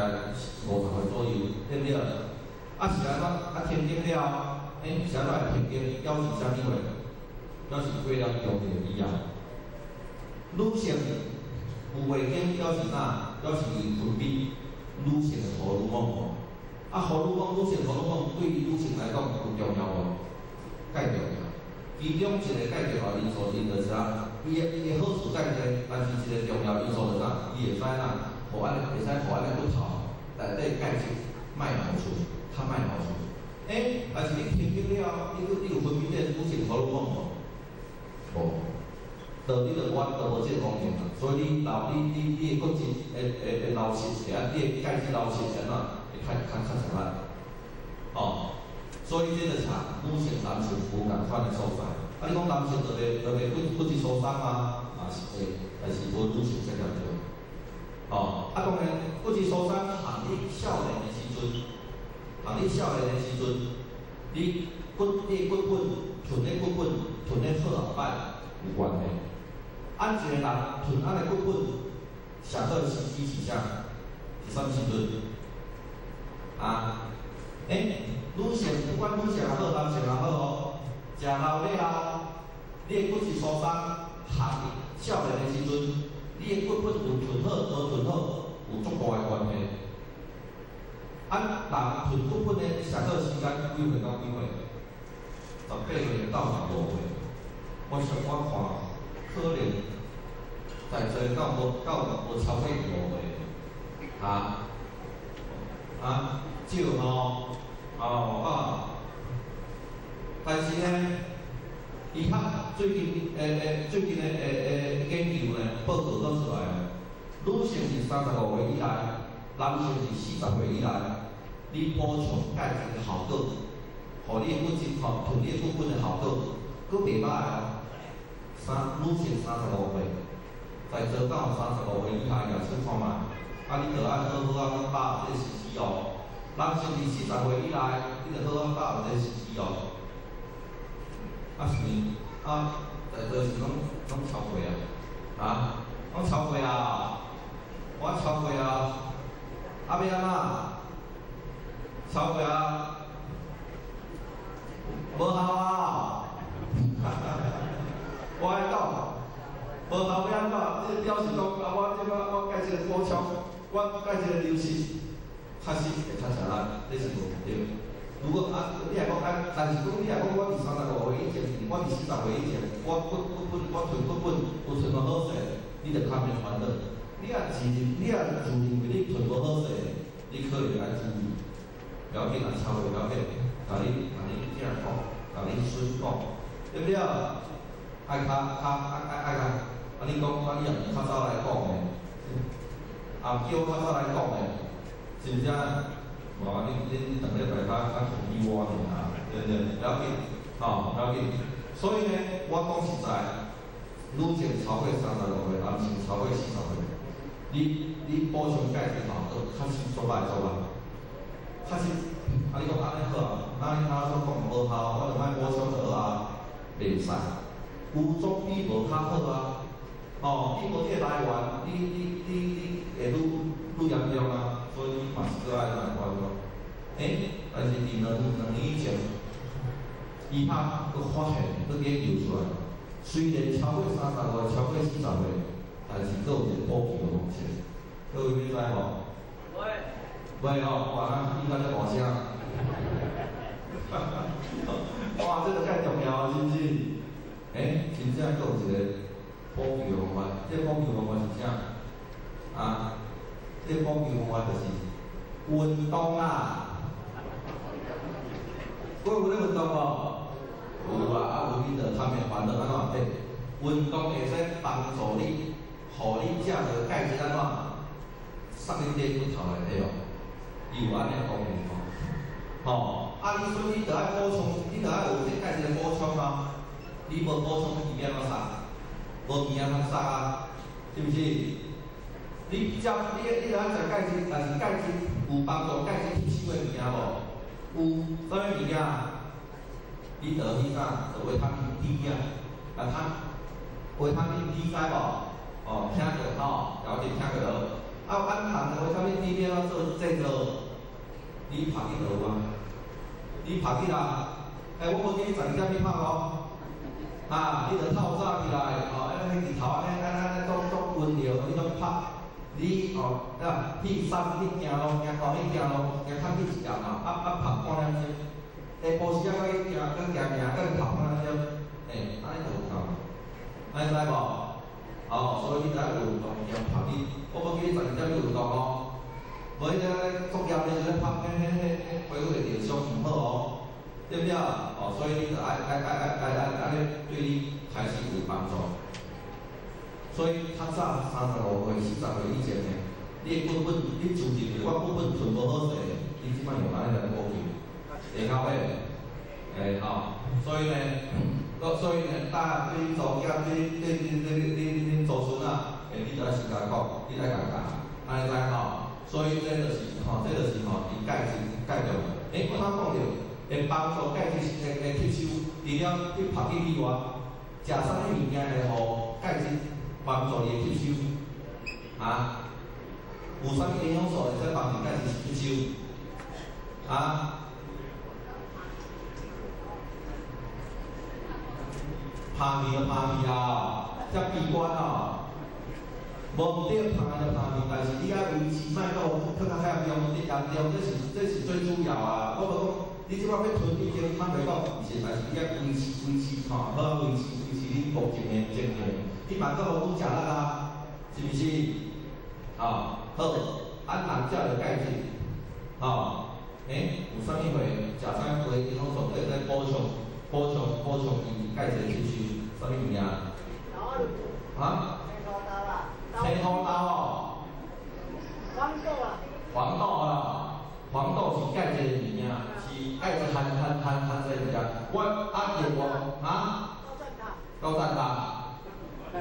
概50岁左右，對毋對？啊是按怎？啊停經了，欸，是按怎會停經？表示啥物話？表示過了中年以後。女性有月經表示啥？表示伊分泌女性的荷爾蒙無？啊，荷爾蒙，女性荷爾蒙對女性來講有重要無？蓋重要。其中一個蓋重要因素是就是啥？伊的好處蓋濟，但是一個重要因素就是啥？伊會使哪？予按呢會使予按呢骨頭內底鈣質莫流出，較莫流出。欸，但是你停經了，你有分泌這個女性荷爾蒙無？無。就你就我就無這個功能啊，所以你流你你你的骨質會流失，會啊，你的鈣質流失會按怎？會較吃力。哦，所以這就是啥？女性男性無仝款的所在。啊，你講男性特別骨質疏鬆啊，嘛是會，但是無女性遮嚴重。哦，啊當然骨質疏鬆，含你少年的時陣，含你少年的時陣，你的骨粉囤的骨粉囤的好抑歹有關係。按一個人囤按呢骨粉，上好時機是啥？是啥物時陣？啊？欸，女性不管女性也好，男性也好哦，食老了後，你的骨質疏鬆，含少年的時陣，你的骨粉有囤好無囤好，有足大的關係。啊，人囤骨粉的上好時間幾歲到幾歲？18歲到15歲。我想我看，可能在座到無超過5歲，啊啊少吼，哦啊，但是呢，醫學最近的研究呢，報告閣出來，女性是35歲以內，男性是40歲以內，你補充鈣質的效果，予你的骨質吼，囤你的骨粉的效果，閣袂歹哦。女性35歲，在座到35歲以下舉手看覓，啊，你著愛好好仔去把握這個時機哦。男性佇40歲以內，你著好好把握這個時機哦。啊是，啊，在座是攏超過啊，啊，攏超過啊，我超過啊，啊欲按怎？超過啊，無效啊！我愛講，無效欲按怎？你表示講啊，我這擺我鈣質補充，我鈣質流失，確實會較吃力，這是無毋對。如果啊，你若講啊，但是講你若講我佇35歲以前，我佇40歲以前，我骨骨粉，我囤骨粉有囤無好勢，你就較免煩惱。你若自認為你囤無好勢，你可能愛注意，不要緊啊，超過不要緊，共你囝講，共你孫講，對毋對？愛較較愛愛愛較，啊你講啊你也毋較早來講的，也毋叫我較早來講的，是毋是啊？無啊，你逐禮拜較較通知我爾，對毋對？不要緊，吼，不要緊。所以呢，我講實在，女性超過35歲，男性超過40歲，你補充鈣質效果確實足歹足歹，確實。啊，你講按呢好啊？那你頭先講無效，我就莫補充就好啊，袂使。有總比無較好啊！哦，你無這個來源，你會愈愈嚴重啊，所以你嘛是閣愛來關注。欸，但是佇兩年以前，醫學閣發現、閣研究出來，雖然超過35歲、超過40歲，但是閣有一個補救的方式。各位欲知無？會。會哦，哇，那應該遮大聲。哇，這個太重要啊，是毋是？欸，真正閣有一個補救方法，這個補救方法是啥？啊，這個補救方法就是運動啊。各位有咧運動無？有啊，啊有你就較免煩惱按怎？欸，運動會使幫助你，予你食著鈣質按怎？塞入你骨頭內底哦，伊有按呢功能哦。吼，啊你所以你著愛補充，你著愛有這鈣質的補充啊。你無補充，伊欲按怎塞？無物件通塞啊，是毋是？你食你著愛食鈣質，但是鈣質有幫助鈣質吸收的物件無？有，啥物物件？你著去啥？著維他命 D 啊，啊他維他命 D 知無？哦，聽過吼，了解聽過好。啊，按糖的维他命 D 欲按怎做制造？你拍去就有啊，你拍去啦。欸，我無叫你12點去拍哦。啊，你著透早起來，哦，按彼日頭按呢按按呢足足溫柔，你攏拍。你哦，啊，去山去行路，行路去行路，行較去一點嘛，啊啊拍半點鐘。下晡時仔閣去行，閣行行，閣去拍半點鐘，欸，按呢就有夠。按呢知無？哦，所以你著愛運動，兼拍去。我無叫你12點去運動哦，無彼個作業的時陣拍，彼彼彼彼皮膚會著傷毋好哦，對毋對？哦，所以你著愛愛愛愛愛愛按呢對你開始有幫助。所以較早35歲、40歲以前呢，你的骨本你自認為我骨本吞無好勢，你這擺用按呢來補救，會到尾，欸吼，所以呢，所以呢，大對祖囝、對對對對對恁祖孫啊，欸，你著愛先共講，你愛共教，按呢知吼？所以這就是吼，這就是吼，伊鈣質鈣重要。欸，我頭講著，會幫助鈣質會會吸收，除了去曝氣以外，食啥物物件會予鈣質幫助伊會吸收？啊？有啥物營養素會使幫助鈣質吸收？啊？拍面就拍面啊，遮悲觀哦。無毋對，拍就拍面，但是你愛維持，莫閣予閣較嚴重，嚴重，這是最主要啊。我無講，你這擺欲吞已經坦白講，是，但是你愛維持維持吼，好好維持維持恁目前的情形，你嘛閣予愈食力啊，是毋是？吼，好，按人食著鈣質，吼，欸，有啥物貨？食啥物貨營養素會使補充、補充、補充伊鈣質吸收？啥物物件？啊？青紅豆哦，黃豆啊，黃豆啊，黃豆是鈣質的物件，是鈣質含含含含濟物件。我啊另外啊，高讚塔，嗯，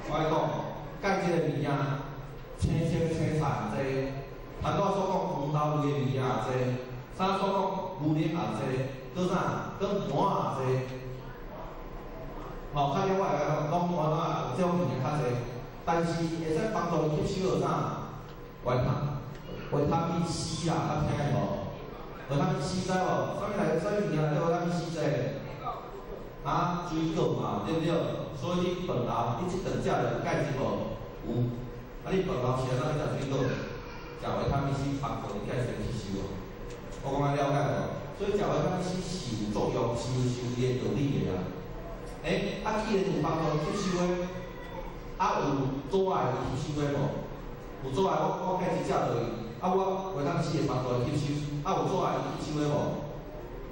我來講鈣質的物件，青色青菜也濟，頭拄仔所講黃豆類的物件也濟，啥所講牛奶也濟，閣啥，閣麻也濟。吼，較了我會講，講原來有這種物件較濟，但是會使幫助伊吸收啥？維他命 C 啦，捌聽過無？維他命 C 知無？啥物來？啥物物件內底維他命 C 濟？啊，水果嘛，對毋對？所以你飯後，你這頓食著有鈣質無？有。啊，你飯後是按怎去食水果？食維他命 C 幫助你鈣質吸收。我講較了解無？所以食維他命 C 是有作用，是有是有伊的道理的啊。欸，啊，既然有幫助吸收的，啊有阻礙伊吸收的無？有阻礙我我鈣質食落去，啊我維他命 C 會幫助伊吸收，啊有阻礙伊吸收的無？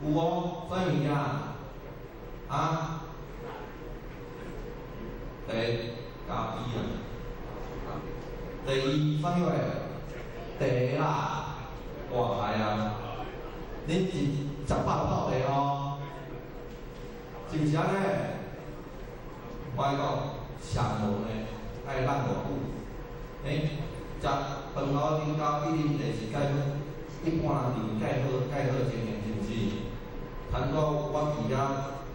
有哦，啥物件？啊？茶、咖啡啦。第二，啥物話？茶啦，哇系啊！恁是食飽就泡茶哦，是毋是按呢？我來講，上無呢，愛放偌久？欸，食飯後啉咖啡啉茶是蓋好，一般人認為蓋好蓋好情形是毋是？坦拄我佇遐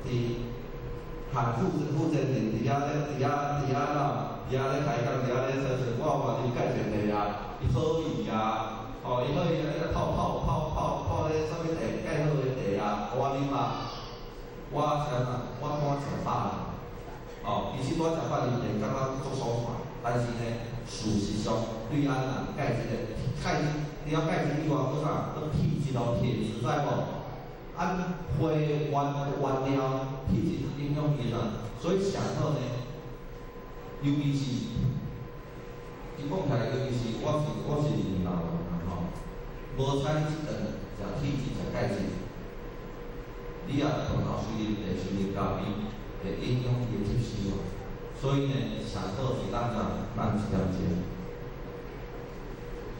佇韓負負責人佇遐咧佇遐佇遐啦，佇遐咧開講，佇遐咧說說，我嘛啉蓋濟茶啊，伊好伊啊，吼伊好伊啊，伊泡泡泡泡泡咧啥物茶蓋好的茶啊，予我啉啊，我是按怎？我敢食飽啦。哦，其實我食飽啉茶，感覺足爽快，但是呢，事實上對咱人鈣質的鈣質，除了鈣質以外，閣啥？閣鐵質咯，鐵質知無？按花原原料鐵質影響伊啥？所以上好呢，尤其是，伊講起來，尤其是我是老人吼，無采這頓食鐵質食鈣質，你若飯後隨啉茶、隨啉咖啡，會影響伊的吸收啊。所以呢，上好是咱啥，咱1點鐘，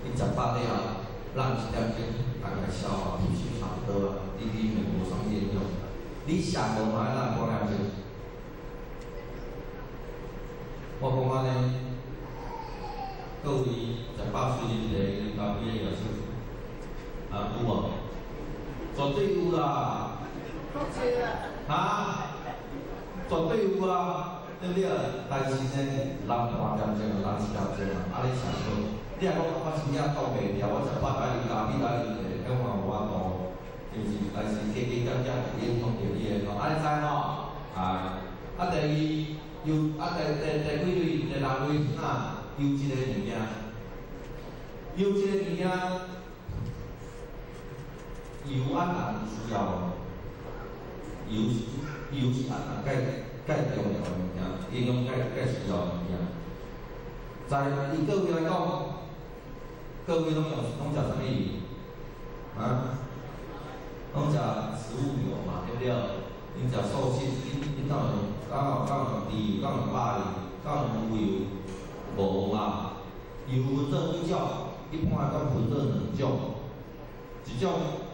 你食飽了，咱1點鐘大概消化吸收差不多啊，你啉會無啥物影響。你上無嘛愛等半點鐘。我講按呢，各位食飽隨啉茶、啉咖啡的舉手，啊有無？絕對有啦。哈？絕對有啊！對不對？但是呢，人半點鐘，人一點鐘啊，按呢上好。你若講我真正擋袂牢，我食飽愛啉咖啡，愛啉茶，咁嘛無法度，是毋是？但是加加減減會影響著你的吼，按呢知吼？啊，啊第二，油啊第第第幾類？第六類啊，油脂的物件，油脂的物件，油按人有需要無？油油是按人蓋蓋重要的物件，營養蓋蓋需要的物件。在以各位來講，各位攏用攏食啥物油？啊？攏食植物油嘛，對不對？恁食素食，恁敢有用？敢有用豬油？敢有用肉油？敢有用牛油？無嘛。油分做幾種？一般來講分做兩種，一種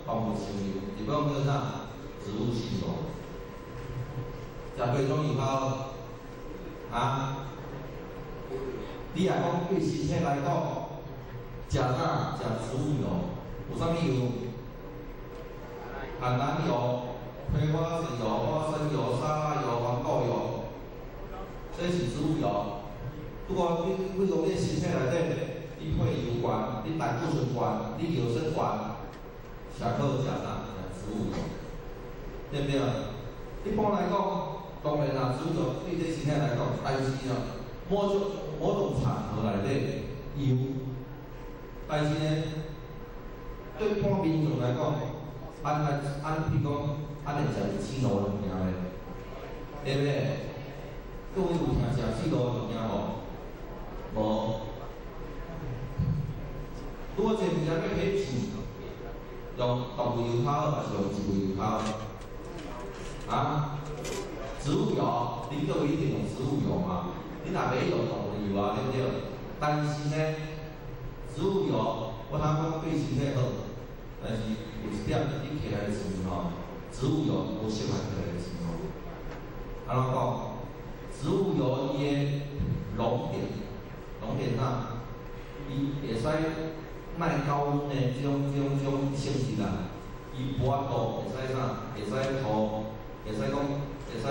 動物性油，一種叫啥？植物性油。食幾種油較好？啊？你若講對身體來講，食啥？食植物油，有啥物油？橄欖油、葵花籽油、花生油、沙拉油、黃豆油，這是植物油。不過你比如講你身體內底，你血油懸，你膽固醇懸，你尿酸懸，上好食啥？食植物油，對不對？一般來講，當然啦，植物油對這身體來講，但是哦，某種場合內底油，但是呢，對一般民眾來講，按來按，比如講，按會食煎爐的物件咧，對不對？各位有聽食煎爐的物件無？無。如果這物件欲去煎，用動物油較好，還是用植物油較好？啊？植物油，恁各位一定用植物油嘛？你若袂用動物油啊，對不對？但是呢，植物油我通講對身體好，但是有一點，你摕來煎吼，植物油無適合摕來煎吼。按怎講？植物油伊的熔點，熔點啥？伊會使耐高溫的這種性質啦，伊無法度會使啥？會使塗，會使講，會使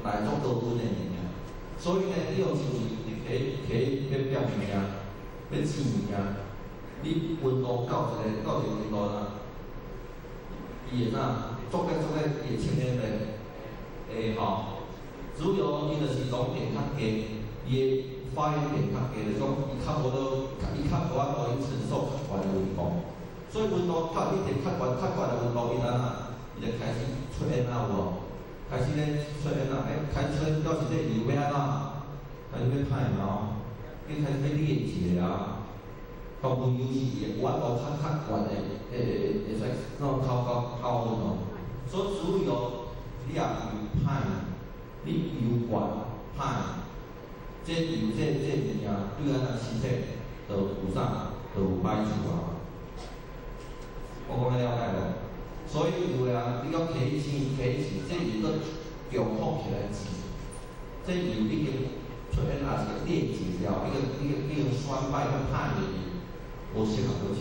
耐足高溫的物件。所以呢，你用像是你摕摕欲煸物件，欲煎物件，你溫度到一個溫度啦，伊會啥？速咧速咧，伊會穿咧袂？會吼。植物油伊就是熔點較低，伊的發煙點較低，就是講伊較無倒，伊較無法度去承受較懸的溫度，所以溫度到一定較懸較懸的溫度，伊按怎？伊就開始出煙仔有無？開始咧出煙仔，欸，開始出煙表示這油欲按怎？開始欲歹嘛吼，伊開始欲裂解啊。動物油是會有法度較較懸的，會會會使那種較高高溫哦。所以植物油你若油歹，你油懸歹，這油這這物件對咱的身體就有啥？就有歹處啊。我講會了解無？所以有的人你講摕去煎，摕去煎，這油閣強迫起來煎，這油已經出現也是裂解了，已經酸敗閣歹的油，無適合閣食。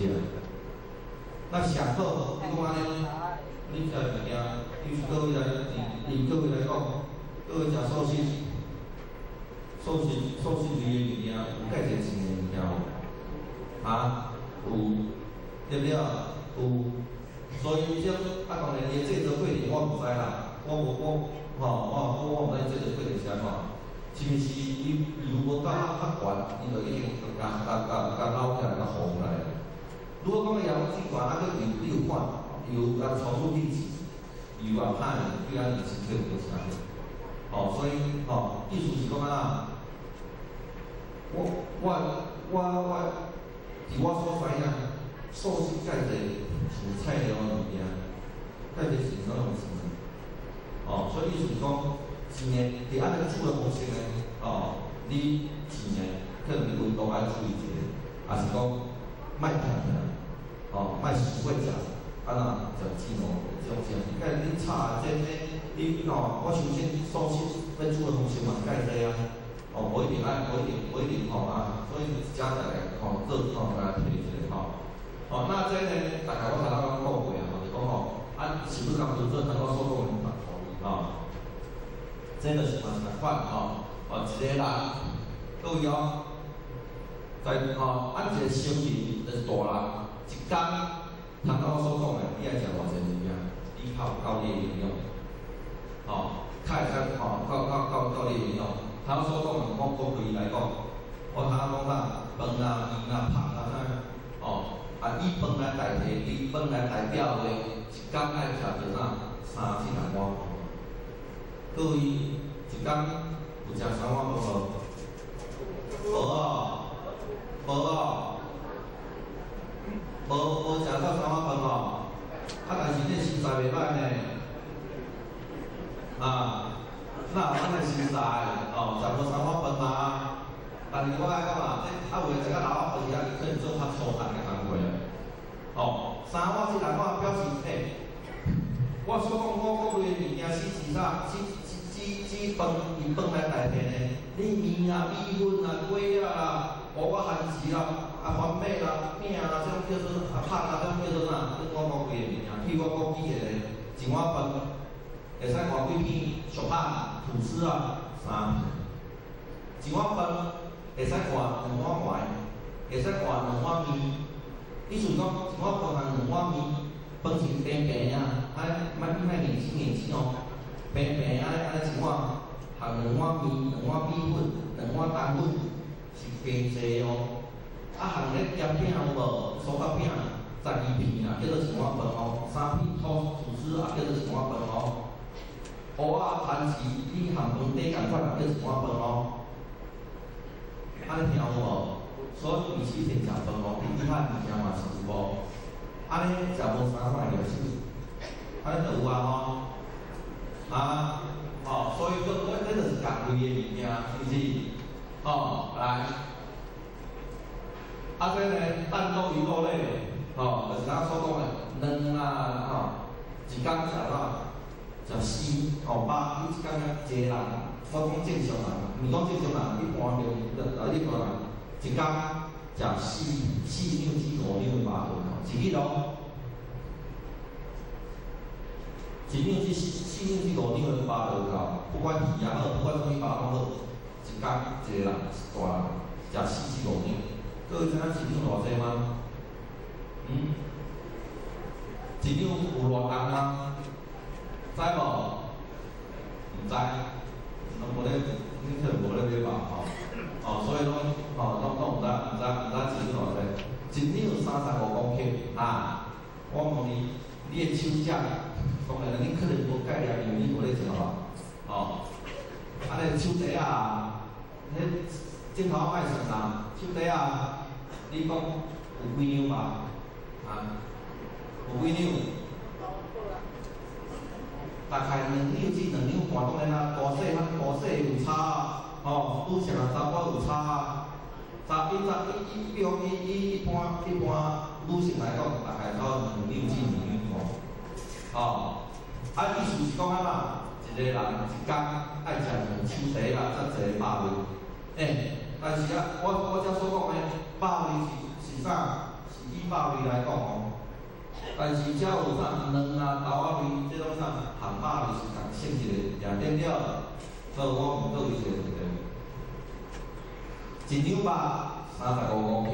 那上好，你講按呢？你食物件，對各位來，以各位來講，各位食素食，素食類的物件，有蓋濟煎的物件無？啊，有，對不對？有。所以這啊，當然伊的製作過程我毋知啦，我無我吼我我我毋知製作過程是按怎，是毋是伊油無夠較較懸，伊就已經共共共共撈起來，共糊起來。如果講伊也水懸，啊閣油，你有看油啊重複去煎，油也歹，對咱的身體無啥好。吼，所以吼，意思是講按怎？我佇我所知影，素食蓋濟是菜料的物件，蓋濟是啥物煎。哦，所以意思是講，煎的佇按呢個煮的方式呢，哦，你煎的可能你溫度愛注意一下，抑是講莫徛起來，哦，莫傷過食，按怎食煎爐這種煎，佮你炒這這，你吼，我相信素食欲煮的方式嘛蓋濟啊，哦，無一定愛，無一定吼啊，所以遮再來吼做吼來提一下吼。哦，那這呢，大概我頭拄仔講過啊，就是講吼，啊，是不是共做頭拄所講的範疇吼？這就是嘛是仝款吼。哦，一个人，各位哦，在吼，按一个成人就是大人，一工，头拄我所講的，你愛食偌濟物件，你較有夠你的營養，吼，較會使吼，夠你的營養。頭所講的五穀類來講，我頭講啥，飯啊、麵啊、麭啊啥，哦，啊以飯來代替，以飯來代表的，一工愛食著啥，3至6碗飯。各位，一工有食三碗飯無？無哦，無哦，無食到三碗飯哦。啊，但是你身材袂歹呢，啊，哪有按呢身材？哦，食無三碗飯嘛。但是我愛講啊，這較有的食較老啊，就是啊，伊可能做較粗重的工課啊。哦，3碗至6碗表示，欸，我所講五穀類的物件是是啥？是是指飯，以飯來代替呢。你麵啊、米粉啊、粿仔啦、芋仔番薯啦、啊番麥啦、餅啦，這種叫做啊麭啊，這種叫做啥？叫五穀類的物件。譬如我講舉一個，一碗飯會使換幾片熟麭、吐司啊，三片。一碗飯會使換兩碗糜，會使換兩碗麵。意思講一碗飯含兩碗麵，飯是平平啊，啊，莫你莫硬煮硬煮哦，平平啊，按呢一碗含兩碗麵、兩碗米粉、兩碗冬粉，是加濟哦。啊，含咧夾餅有無？酥角餅12片啊，叫做一碗飯哦。三片吐司啊，叫做一碗飯哦。芋仔番薯，你含飯底仝款啊，叫一碗飯哦。按呢聽有無？所以伊是先食飯哦，你其他物件嘛是有無？按呢食無三碗會舉手，按呢就有啊吼。啊，哦，所以講，我這就是共類的物件，是毋是？哦，來，啊，這呢蛋豆魚肉類，吼，就是咱所講的卵啊，吼，一工食啥？食四吼肉，你一工一個人，我講正常人，毋講正常人，一般的啊一般人，一工食4兩至5兩的肉頓，一日哦。1兩至4兩至5兩的肉就夠，不管魚也好，不管啥物肉攏好，一工一個人大人食4至5兩。各位知影一兩偌濟嗎？嗯？一兩有偌重嗎？知無？毋知，攏無咧，恁可能無咧買肉吼。哦，所以攏吼攏毋知，毋知毋知一兩偌濟。一兩35公克啊！我問你，你的手掌，當然恁可能無概念，因為恁無咧食肉。哦，啊，你手指仔，彼鏡頭莫算啦，手指仔，你講有幾兩肉？啊，有幾兩？大概2兩至2兩半，當然啦，大細較大細有差，吼，女性啊查某有差啊。查伊查伊伊，比如講伊伊一般一般女性來講，大概差2兩至2兩半，吼。啊，意思是講按怎？一個人一工愛食兩手提仔遮濟肉類，欸，但是啊，我遮所講的肉類是啥？是以肉類來講哦。但是遮有啥卵啊、豆仔類，這攏啥含肉類是仝性質的，對毋對？好，我問各位一個問題：一兩肉35公克，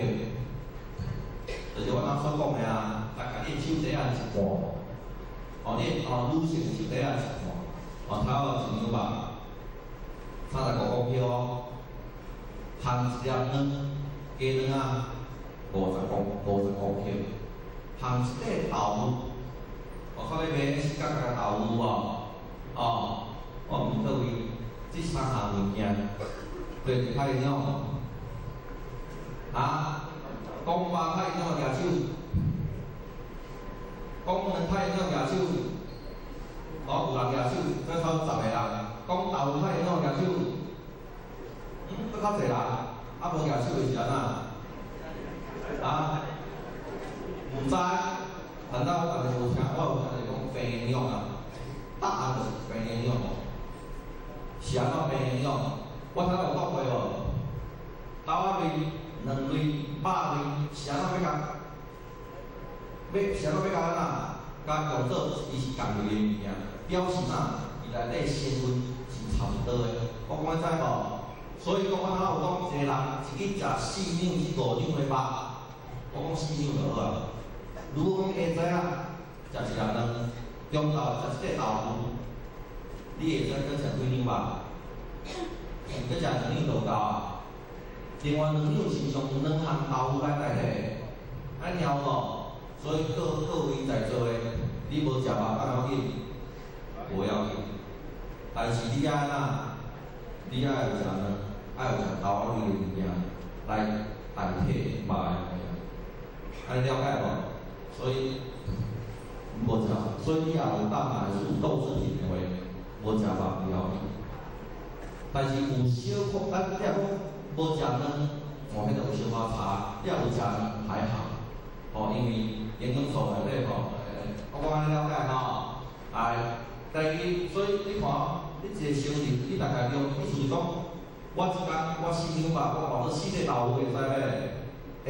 就是我頭所講的啊，大概你的手指仔一半，哦，你哦女性手指仔一半，哦，頭一兩肉35公克哦，含一粒卵，雞卵仔50公克。含一塊豆腐，我看你賣四角角的豆腐無？哦，我問各位，這三項物件對較營養？啊？講肉較營養舉手，講卵較營養舉手，哦，有人舉手，這超10個人。講豆腐較營養舉手，嗯，閣較濟人，啊無舉手的是按怎？啊？毋知，難道我家己無聽？我有聽者講低營養啊，答案就是低營養哦。是按怎低營養？我頭有講過無？豆仔類、卵類、肉類是按怎欲共？欲是按怎欲共按怎？共用做伊是仝類的物件，表示啥？伊內底成分是差不多的。我講你知無？所以講，我頭有講，一個人一日食4兩至5兩的肉，我講四兩就好啊。如果講下早啊，食一粒卵，中晝食一塊豆腐，你會使閣食幾兩肉？是閣食2兩就夠啊。另外2兩是用兩項豆腐來代替，按呢有無？所以各位在座的，你無食肉，敢要緊？無要緊。但是你愛按怎？你愛有食卵，愛有食豆仔類的物件來代替肉的物件，按呢了解無？所以無食，所以你也有蛋白質、豆製品的話，無食肉不要緊。但是有小可，咱你若講無食卵，哦，彼個有小可差；你若有食卵還好，哦，因為營養素內底吼，我按呢了解吼，哎，第二，所以你看，你一個成人，你大概量，意思是講，我一工我4兩肉，我換做四塊豆腐會使袂？會，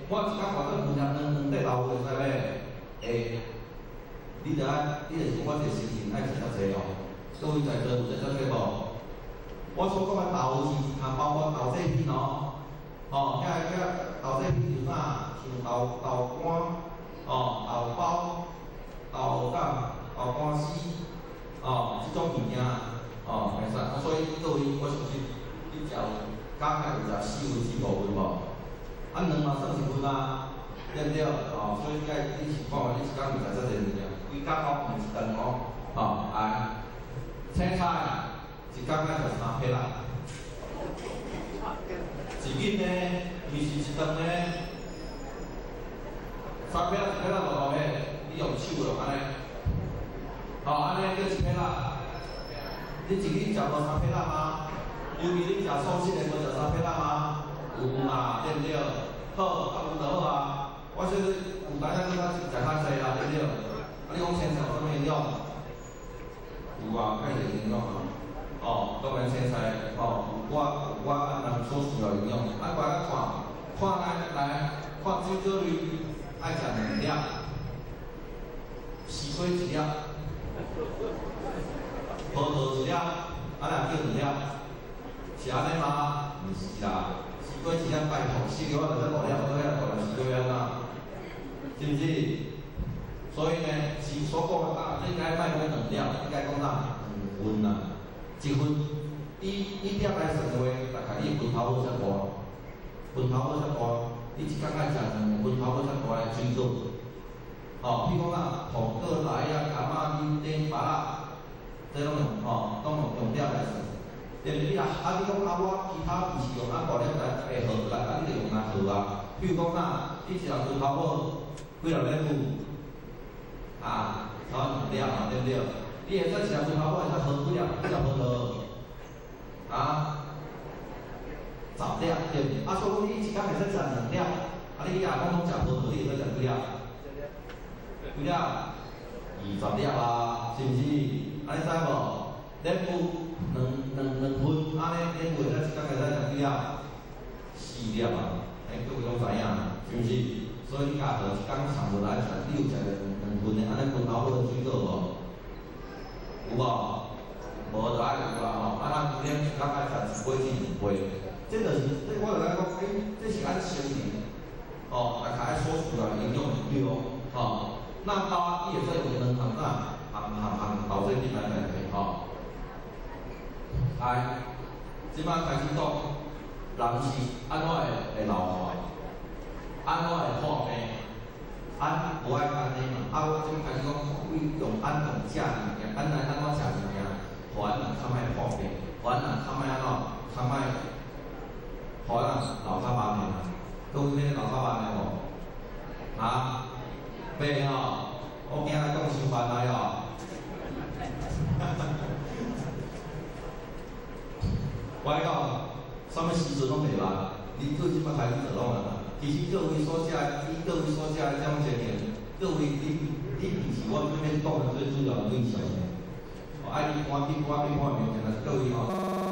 我一工換做兩粒卵，兩塊豆腐會使袂？會，你著愛，你就是講我一個成人愛食遮濟哦。各位在座有食遮濟無？我所講的豆是含包括豆製品哦，吼，遐豆製品像啥？像豆乾，哦，豆包、豆干、豆干絲，哦，這種物件，哦，會使。啊，所以各位，我相信你食有加起來有食4分之5份無？啊，卵嘛算一份啊，對毋對？哦，所以你愛你是看你一工有食遮濟物件，規工哦，毋是一頓哦，吼，來，青菜。一工愛食3撇啦，一斤呢，毋是一頓呢，3撇啦，1撇啦偌大个，你用手就按呢，吼，按呢叫1撇啦。你一日食無3撇啦嗎？尤其你食素食的，無食三撇啦嗎？有嘛，對毋對？好，啊有就好啊。我說有當仔你較食較濟啊，對毋對？啊，你講青菜有啥物營養？有啊，較濟營養啊。哦，當然青菜，吼，有寡按人所需要營養。啊，過來看，看來來看水果類，愛食兩粒，西瓜一粒，葡萄一粒，啊若叫兩粒，是按呢嗎？毋是啦，西瓜一粒拜託，四粒我就使五粒，我遐大粒西瓜按怎？是毋是？所以呢，是所講的啊，你應該莫講兩粒，應該講啥？兩份啦。一份，以以粒來算的話，大概你拳頭拇遮大，拳頭拇遮大，你一工愛食兩個拳頭拇遮大的水果。吼，譬如講啊，糖果、梨啊、柑仔、榴蓮、芭樂，這攏用吼，攏用粒來算。對毋對？你若啊，你講啊，我其他毋是用按大粒來會好來，啊，你就用來好啊。譬如講啊，你一人拳頭拇幾粒禮物？啊，差兩粒嘛，對毋對？你會使一粒拳頭拇會使好幾粒，幾粒葡萄？啊，10粒對毋對？啊，所以講你一工會使食兩粒，啊，你若講攏食葡萄，你會使食幾粒？幾粒？20粒啊，是毋是？按呢知無？蓮霧兩份，按呢蓮霧會使一工會使食幾粒？四粒啊，欸，各位攏知影，是毋是？所以你家著一工上無來食，你有食著兩份的，按呢拳頭拇的水果無？有無？無就愛有啊吼！啊，咱今日一工愛食一杯至兩杯，這就是這我就來講，欸，這是按成人，吼，大概愛所需要的營養量，吼。那包啊，伊會使用兩項啥，含豆製品來代替吼。來，這擺開始講，人是按怎會老化？按怎會破病？按無愛按呢嘛？啊，我這擺開始講，用按用食物件，按來按怎食物件，予咱人較莫破病，予咱人較莫按怎，較莫，予咱人老較慢的啦。各位欲老較慢的無？啊？欲吼？我驚來講傷慢來哦。我來講，啥物時陣攏袂慢，你做這擺開始做攏會慢。其實各位所食的，以各位所食的這種情形，各位你毋是我這邊講的最主要的對象。哦，愛你趕緊趕緊看物件，但是各位吼。